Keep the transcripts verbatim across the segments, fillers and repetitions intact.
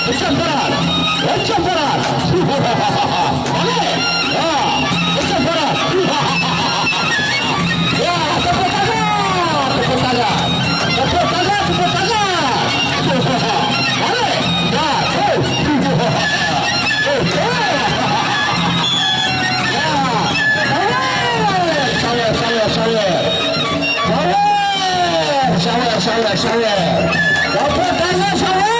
Pecah paras. Pecah paras. Balik. Ya. Pecah paras. Ya, tepuk tangan. Tepuk tangan. Tepuk tangan. Tepuk tangan. Balik. Ya. Oh. Oh. Ya. Sawer, sawer, sawer, sawer. Sawer, sawer, sawer, sawer. Tepuk tangan, sawer.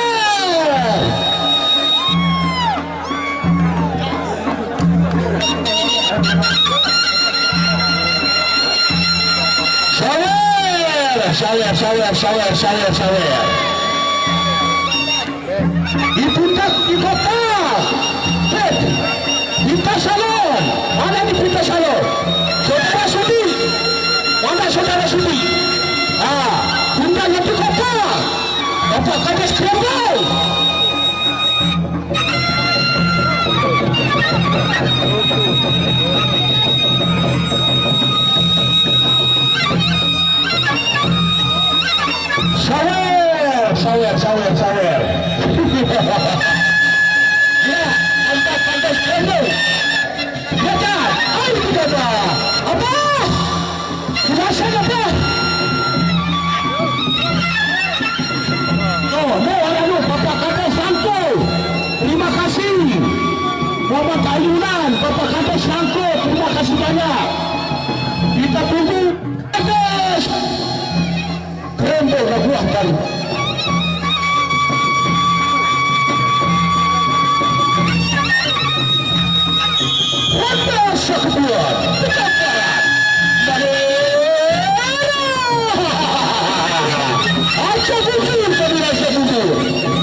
Sawer, sawer, sawer, sawer, sawer, sawer. Di puncak, di kota. Pet. Di Pasalon. Mana di Pasalon? Saudara Sudi. Mana saudara Sudi? Ah, puncaknya di kota. Bapak Kades Kerembau. Sawer, sawer, sawer, sawer. Ya, angkat pantas kendung. Ya, dah. Ayo, kita dah. Apa? Kuasa apa? Oh, no, anu, Bapak Kata Sangko. Terima kasih. Bapak Ayunan, Bapak Kata Sangko, terima kasih banyak. Kita tunggu. Kades. Kerempel Raguah Bali. Ronda sekeduan, pecah paras. Balik. Aja mundur, tadi aja mundur.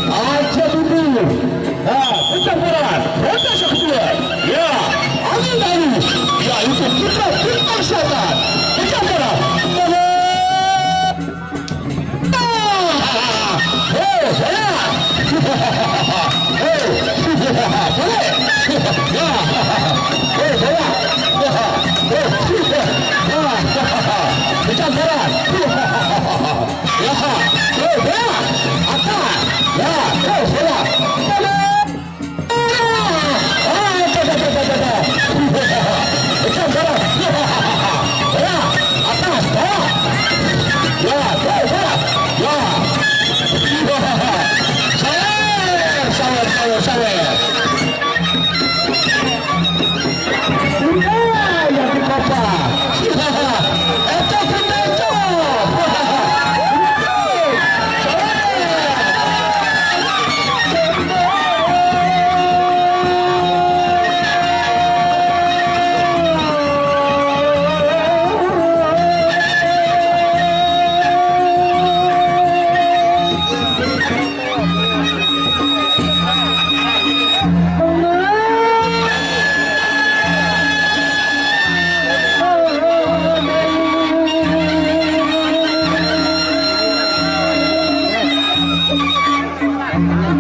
Aja mundur. Ah, pecah paras. Ronda sekeduan. Ya, angin lalu. Ya, itu kita, kita selatan. Pecah paras. Balik.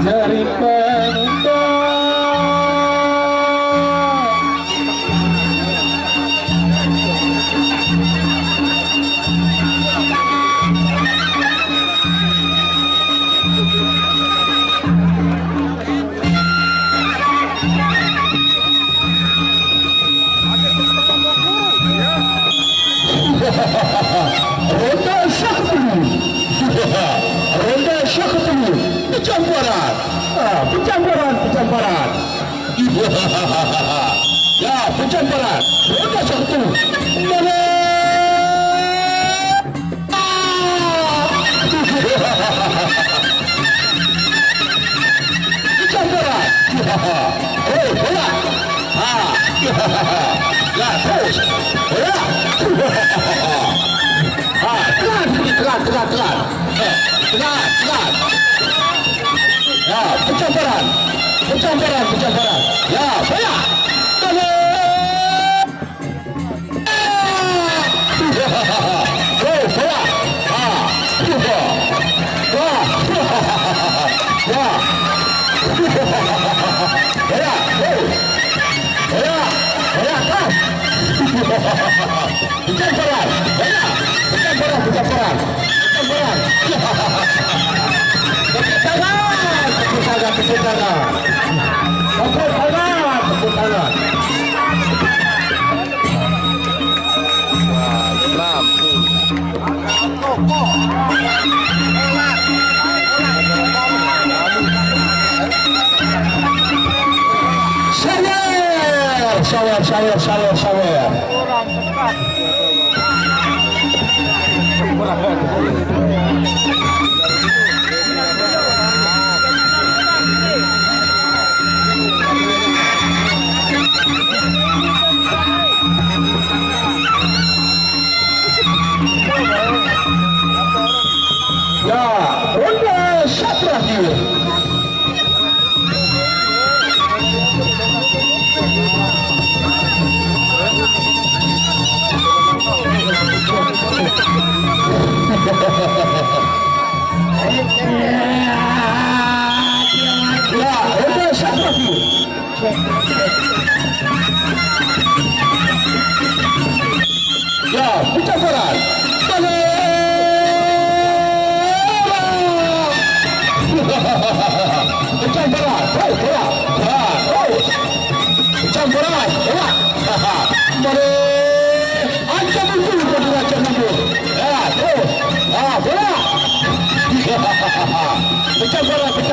Jari penutup. Ronda satu. Ronda satu. Pecah paras. Ah, pecah paras, pecah paras. Ya, pecah paras. Ronda satu. Mana? Pecah paras. Hei, bola. Ha. Ya, terus. Bola. Ha, tekan, tekan, tekan, tekan. Tekan, tekan. Ya, pecah paras. Pecah paras, pecah paras. Ya, bola. Tolong. Tepuk tangan, tepuk tangan, tepuk tangan. Sawer, sawer, sawer. Ya, ronde satu terakhir. Ya, ronde satu terakhir. Ya, pecah paras. Pecah paras. Oh, bola. Bola. Oh. Pecah paras. Bola. Bola. Ancam itu, bola, ancam itu. Ya, oh. Ah, bola. Pecah paras.